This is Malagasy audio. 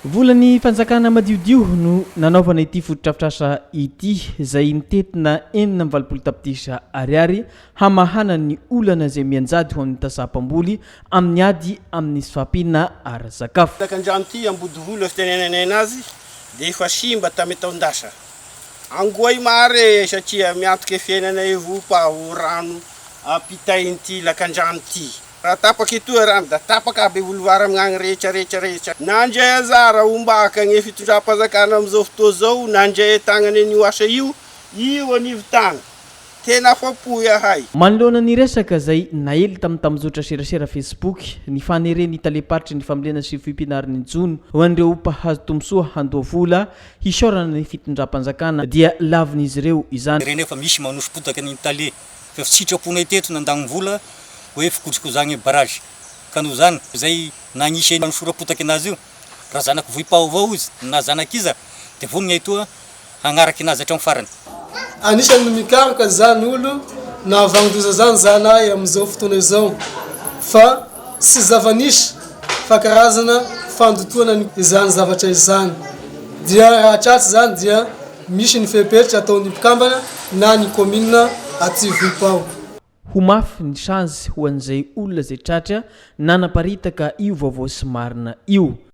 Volan'ny fanjakana madiodio no nanaovana ity fotodrafitrasa ity izay mitentina 86 tapitrisa ariary hamahana ny olana izay mianjady ho an'ny tantsaha mpamboly amin'ny ady amin'ny tsy fahampiana ara-tsakafo. Lakandrano ity Ambodivolo fitenenanay anazy dia efa simba tamin'ny taon-dasa. Angoay mare satria miantoka fiainanay vopa ho rano ampitain'ity lakandrano ity. Raha tapaka etoa rano da tapaka aby boulevard amignagny rehetra rehetra rehetra. Nandray anjara ombaka gne fitondram-panjakana amizao fotoa zao nandray tagnany an'io asa io, io anivon-tany. Tena afa-po ihahay. Manoloana ny resaka izay naely tamin'ny tambajotra serasera Facebook, ny faneren'ny talem-paritry ny fambolena sy fiompiana ary ny jono ho an'ireo mpahazo tombontsoa handoa vola hisaorana ny fitondram-panjakana dia lavin'izy ireo izany. Ireny efa misy manoso-potaka an'iny tale fa efa sitraponay teto nandagnom-vola hoe fikojokojagne barrage ka noho izany izay nagnisy nanosoram-potaka anazy io raha zanak'i Vohipaho avao izy na zanak'iza dia vonona etoa hagnaraky anazy hatramin'ny farany. Anisan'ny mikaroka izany olo nahavanon-doza izany zalahy amin'izao fotoana izao fa tsy zava-nisy fa karazana fandotoana izany zavatra izany dia raha tratra izany dia misy ny fepetra ataon'ny mpikambana na ny kaominina aty Vohipao. Ho mafy ny sazy ho an'izay olona izay tratra nanaparitaka io vaovao sy marina io.